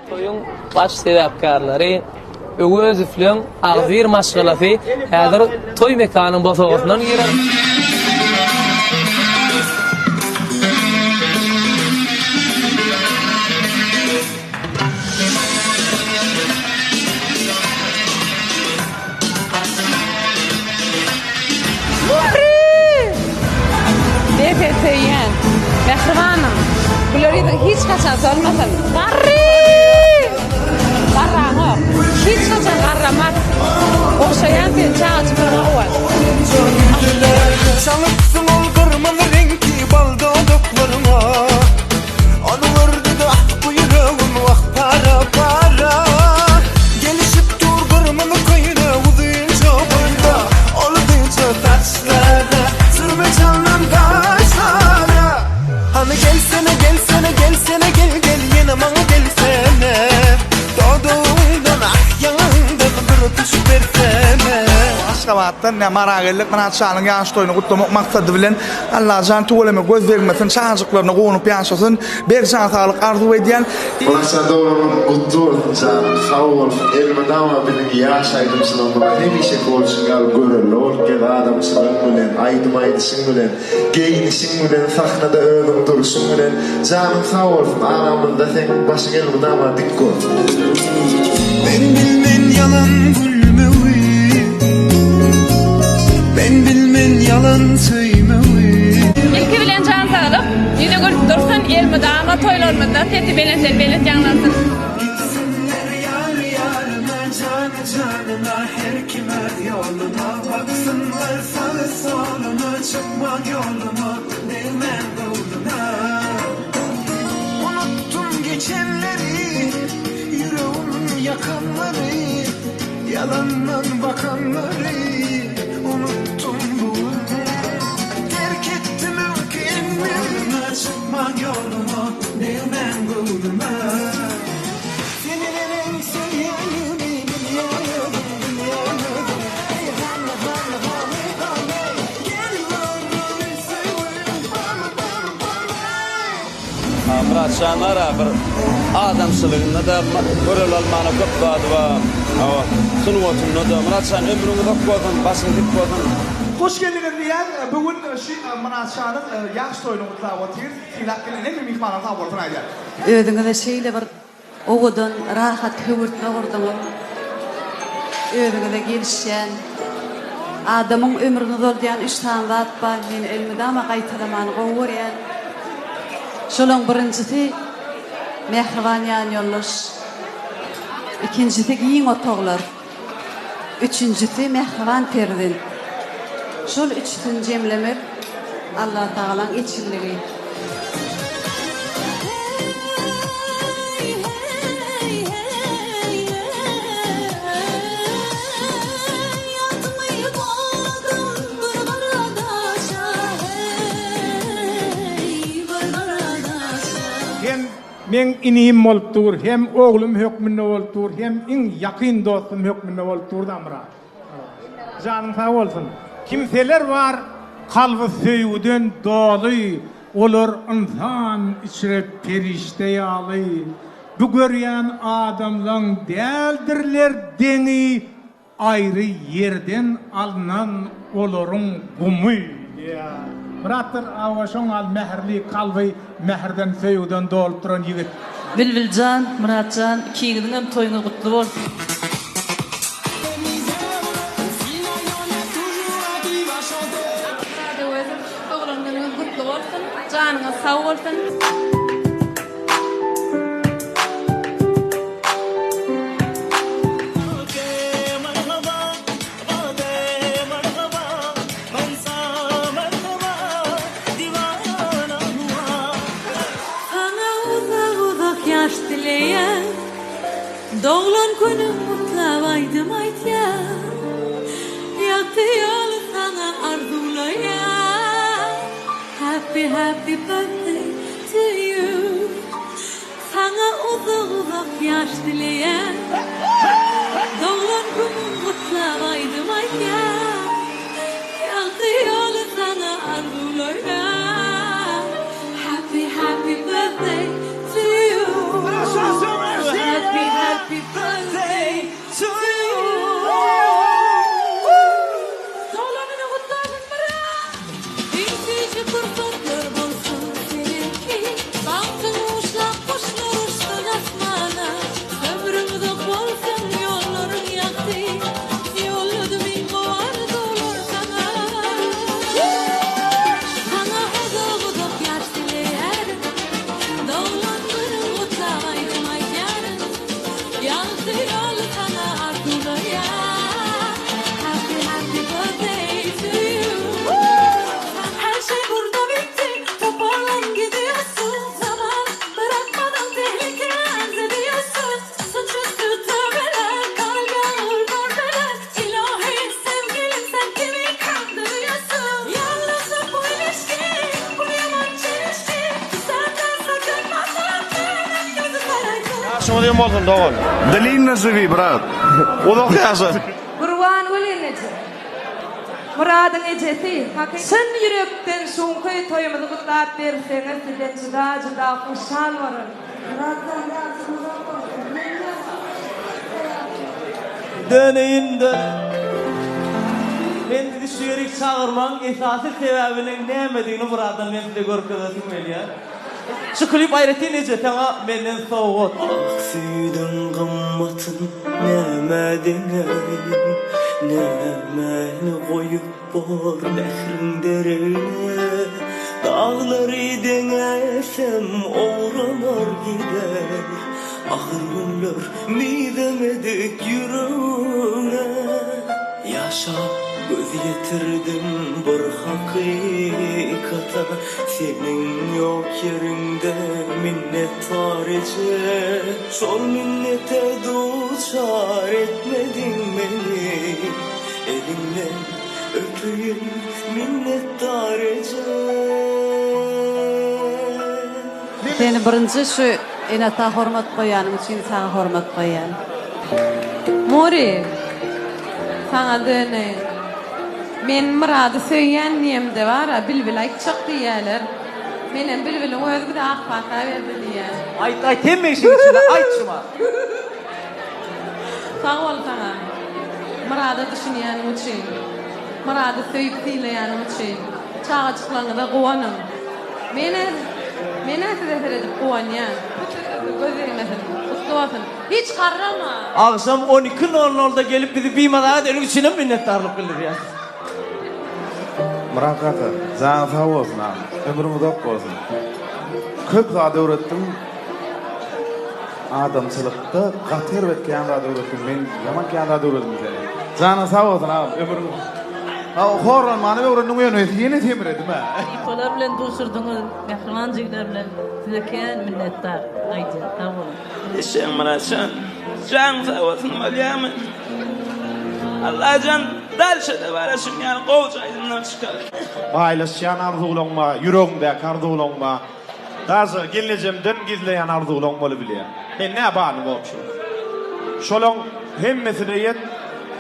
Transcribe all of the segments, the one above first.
Toýuň baş sebäpkärleri Öwezowlaryň agzybir maşgalasy häzir toý mekanyň bosagasyndan girer. Garry! Men seni söýýän. Mähribanym. Güler ýüzüň hiç haçan solmasyn. Garry! Garraňok. Hiç haçan garramaz. Ogşaýan seni çagajyklaryňa guwan. Çalypsyň ol gyrmyzy reňki bal dodaklaryňa Ony gördi-de ah bu ýüregim wah para-para Gelişip dur gyrmyzy köýnek uzynja boýda Ol uzynja saçlara sürme çalnan gaşlara Hany gelsene gelsene gelsene gel gel ýene maňa gelsene Dodagyňdan ah ýaňagyňdan bir öpüjik bersene. Aşgabatdan nä Mara geldik Myrat şanyň ýaş toýuny gutlamak maksady bilen Allajan tüweleme göz degmesin çagajyklaryna guwanyp ýaşasyn berk jan saglyk arzuw edýän. Myratjan doglan günüň gutly bolsun janyň sag bolsun elmydama biziň ýaş aýdymçylarymyza hemişeki bolşuň ýaly görelde bolup gez adamçylygyň bilen aýdym aýdyşyň bilen geýnişiň bilen sahnada özüň durşuň bilen janyň sag bolsun aramyzda seň başyň elmydama dik bolsun. Men bilmen ýalan gülmegi Men bilmen ýalan söýmegi. Ilki bilen jan saglyk, ýüzi gülüp dursun, elmydama toýlarymyzda sesi belentden belent ýaňlansyn. Gitsinler ýar ýaryna jany janyna her kim öz ýoluna baksynlar sagy soluna çykman ýoluma degmän göwnüme. Unutdym geçenleri Ýüregim ýakanlary Ýalandan bakanlary Unutdym bu gün Terk etdim öňki endigimi Çykman ýoluma Degmän göwnüme Seni neneň söýýänimi Bilýän özüň Bilýän özüň Eý hany hany hany hany Gel göreli söýgüň Barmy barmy barmy. Myratjan bar-a bir adamçylygynda-da görel almana köp zady bar. Hawa, sungatynda-da. Myratjan ömrüň uzak bolsun, başyň dik bolsun. Hoş geldiňiz diýýän. Bu gün şu Myrat şanyň ýaş toýuny gutlap otyrys. Sylap gelen hemme myhmanlara sag bolsun aýdýan. Özüňize şeýle bir Owadan, rahat höwürtme gurduňyz. Özüňize gelişýän, adamyň ömrüni uzaldýan üç sany zat bar, men elmydama gaýtalamany gowy görýän. Şolaň birinjisi, mähriban ýanýoldaş. Ikinjisi, giň otaglar. Üçünjisi, mähriban perzent. Şol üçüsini jemlemek Allatagalaň eçilligi. Meň inim bolup dur, hem oglum hökmünde bolup dur, hem iň ýakyn dostum hökmünde bolup dur Zamyrat. Janyň sag bolsun. Kimseler bar kalby söýgüden doly, olar ynsan içre perişde ýaly. Bu görýän adamlaň däldirler deňi, Aýry ýerden alnan olaryň gumy. Myratdyr awa şoň al mähirli kalby mähirden söýgüden dolup duran ýigit. Bilbiljan, Myratjan ikiňiziňem toýuňyz gutly bolsun. Myrat Öwezow doglan günüňiz gutly bolsun janyňyz sag bolsun. Saňa uzak-uzak ýaş dileýän, Doglan günüň gutlap aýdym aýdýan, Ýagty ýoly saňa arzuwlaýan, Happy happy birthday to you. Saňa uzak-uzak ýaş dileýän, Doglan günüň gutlap aýdym aýdýan, Ýagty ýoly saňa arzuwlaýan, Happy happy birthday to you. bolsun dogan. Dlinno žiwi brat. Uzak ýaşa. Gurbangül eneje. Myradyň ejesi, çyn ýürekden şuňky toýumyzy gutlap berseňiz sizden juda juda hoşal bolarys. Myratjan ýaşyň uzak bolsun. Meň ýaşym Döneýin döne. Men sizi şu ýerik çagyrmagyň esasy sebäbiniň nämedigini birazdan men size görkezesim gelýär. Şu klip aýratyn eje saňa menden sowgat. Ak süýdüň gymmatyn nämä deňäýin, Nämäni goýup bor mähriň deregne. Daglary deňäsem owranar gider, Agyr günler mizemedik ýüregiňe. Ýaşap göz ýetirdim bir hakykata, Seniň ýok ýeriňde minnet bar eje. Şol minnete duçar etmediň meni, Eliňden öpeýin minnetdar eje. Seni birinji şu ene-ata hormat goýanyň üçin saňa hormat goýýan. Mury, saňa döneýin. Men Myrady söýýän diýemde bar-a, Bilbil aýtjak diýýäler. Menem Bilbiliň özi bize ak pata berdi diýýän. Aýt aýt hemme işiň içinde aýt şuma. Sag bol saňa. Myrada düşünýäniň üçin. Myrady söýüp sylaýanyň üçin. Çagajyklaryňyza guwanyň. Menä menä size seredip guwanýan. Göz degmesin. Gutly bolsun. Hiç garrama. Agşam on iki nol nolda gelip bizi bimaza edeniň üçinem minnetdarlyk bildirýäs. Myrat kaka, janyň sag bolsun agam. Ömrüň uzak bolsun. Köp zat öwretdiň. Adamçylykda gaty erbet kän zat öwretdiň. Men ýaman kän zat öwrendim senden. Janyň sag bolsun agam. Ömrüň Horlanmany öwrendiň ýöne ýene semredim-ä. Halypalar bilen duşurdyňyz mähriban jigler bilen size kän minnetdar aýdýan sag boluň. Eşegiň Myratjan janyň sag bolsun bolýamy Allajan dalşada bara şuň ýaly gowja aýdymlar çykar. Paýlaşýan arzuwlaň bar, ýüregiňdäki arzuwlaň bar. Daže gelnejemden gizleýän arzuwlaň bolubilýär. Men nä barny wobşem. Şolaň hemmesine ýet,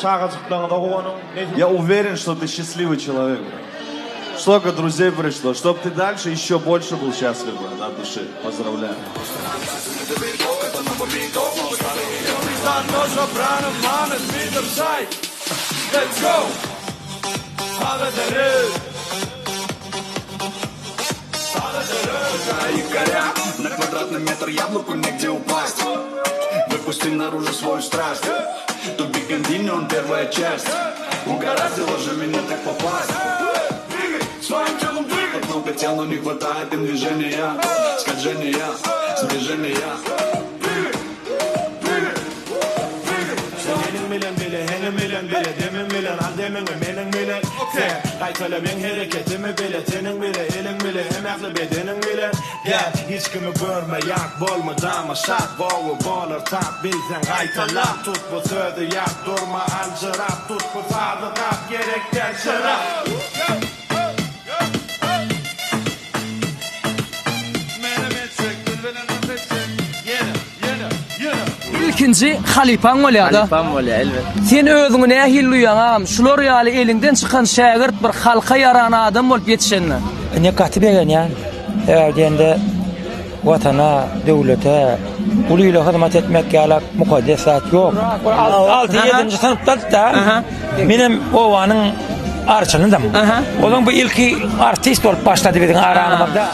çagajyklaňyza guwanyň. Я уверен, что ты счастливый человек, брат. Столько друзей пришло, чтоб ты дальше еще больше был счастлив, брат, от души. Поздравляю. На квадратный метр яблоку негде упасть Выпусти наружу свою страсть To be continued, первая часть Угораздило же меня так попасть Двигай, своим телом двигай Много тел, но не хватает им движения Скольжения, сближения Двигай, двигай, двигай Seniň bilen bile, henim bilen bile, demim bilen, al demiňi meniň bilen. Sen gaýtala meň hereketimi bile, teniň bile, eliň bile, hem ähli bedeniň bile. Gel, hiç kimi görme, ýat bolma, dama, şat, gowy bolar, tap bilseň gaýtala. Tut bu sözi ýat, durma aljyrap, tut bu sazy gap, gerek däl şerap. Ilkinji halypaň bolýada. Halypam bolýar elbetde. Sen özüňi nähili duýýaň agam şular ýaly eliňden çykan şägirt bir halka ýaran adam bolup ýetişenine. Ine gaty begenýän. Sebäbi diýende Watana, döwlete, uly ile hyzmat etmek ýalak mukaddes zat ýok. Alty ýedinji synpda-da menem obanyň arçynydym. Ozaň bu ilki artist bolup başlady biziň aramyzda.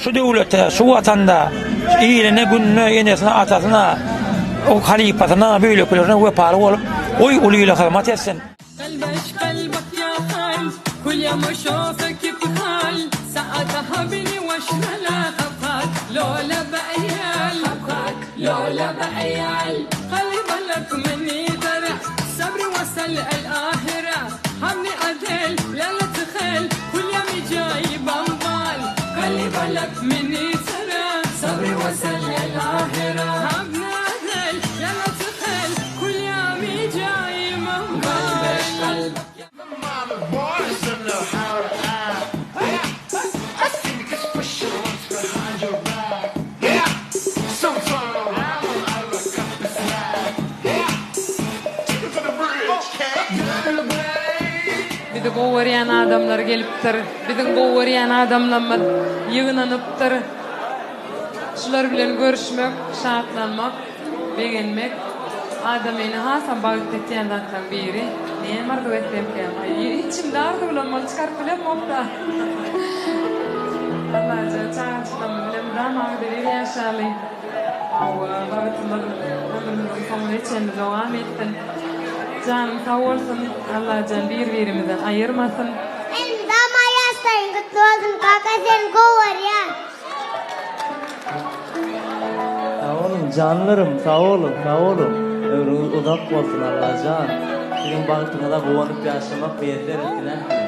Şu döwlete, şu Watanda, şu iline, gününe, enesine, atasyna, halypasyna, beýlekilerine wepaly bolup, goý uly ile hyzmat etsin. Bizi gowy görýän adamlar gelipdir. Biziň gowy görýän adamlarymyz ýygnanypdyr. Şular bilen görüşmek, şatlanmak, begenmek adamyny hasam bagtly etýän zatlaryň biri. Näme arzuw etsemkäm? Aý, içimde arzuwlanmaly çykaryp bilemok-da. Allajan çagajyklarymyz bilen mydama agzybir ýaşaly. Hawa, bagtymyz ömrümiziň soňuna çenli dowam etsin. Janyň sag bolsun, Allajan bir-birimizden aýyrmasyn. Elmydama ýaşaýyň gutly bolsun kaka seni gowy görýän. Sag boluň janlarym sag boluň sag boluň ömrüňiz uzak bolsun Allajan siziň bagtyňyza guwanyp ýaşamak miýesser etsin ählimize.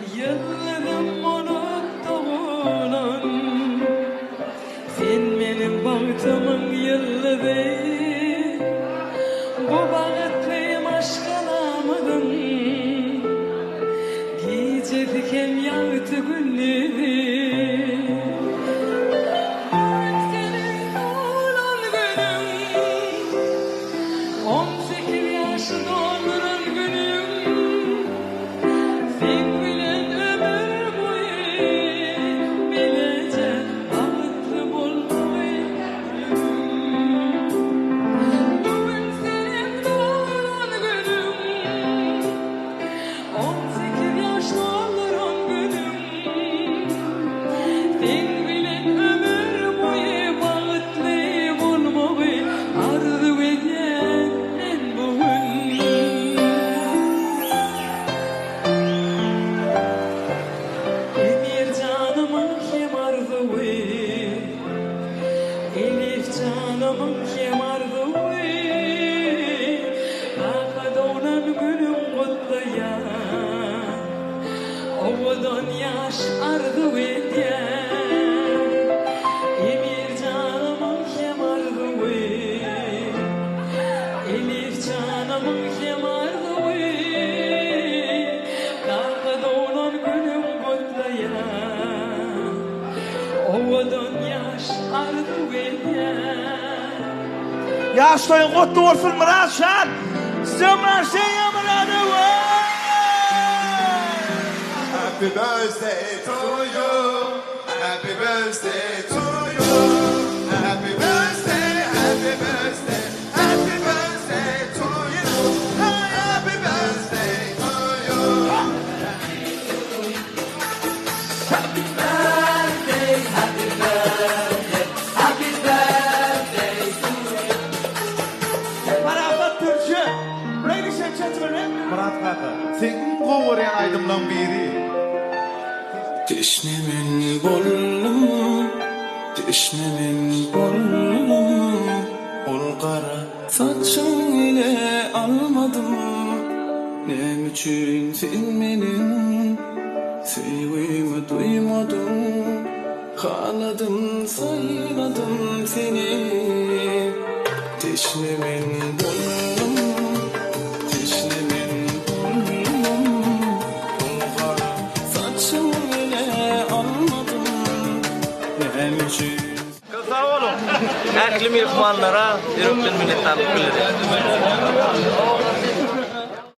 Ýyldyzym bolup dogulan Sen meniň bagtymyň ýyldyzy Bu bagtly maşgalamyzyň Gijesi hem ýagty gündizi. Bu gün seniň doglan günüň, On sekiz ýaşy dolduran günüň. Seň bilen ömür boýy bileje bagtly bolmagy arzuwym. Bu gün seniň doglan günüň. 18 ýaş dolduran günüm, Seň bilen ömür boýy bagtly bolmagy arzuw edýän men bu gün. Emir janymyň hem arzuwy, Elif janymyň hem arzuwy, Kaka doglan günüň gutlaýan, Owadan ýaş arzuw edýän. Emir janymyň hem arzuwy, Elif janymyň hem arzuwy, Kaka doglan günüň gutlaýan. Owadan ýaş arzuw edýän. Ýaş toýuň gutly bolsun Myrat jan! S dnýom raždeniýa Myradowa! Happy birthday to you Happy birthday to you Happy birthday Happy birthday Happy birthday to you Happy birthday to you Happy birthday happy birthday happy birthday to you. Parahat Türkçe Ladies and gentlemen. Myrat kaka, seň iň gowy görýän aýdymlaň biri. Teşne men boldum, teşne men boldum, Ol gara saçyň ile almadym. Näme üçin sen meniň söýgimi duýmadyň? Haladym, saýladym seni. Teşne men boldum, teşne men boldum, Ol gara saçyň ile almadym. Näme üçin? Köp sag boluň! Ähli myhmanlara ýürekden minnetdarlyk bildirýän.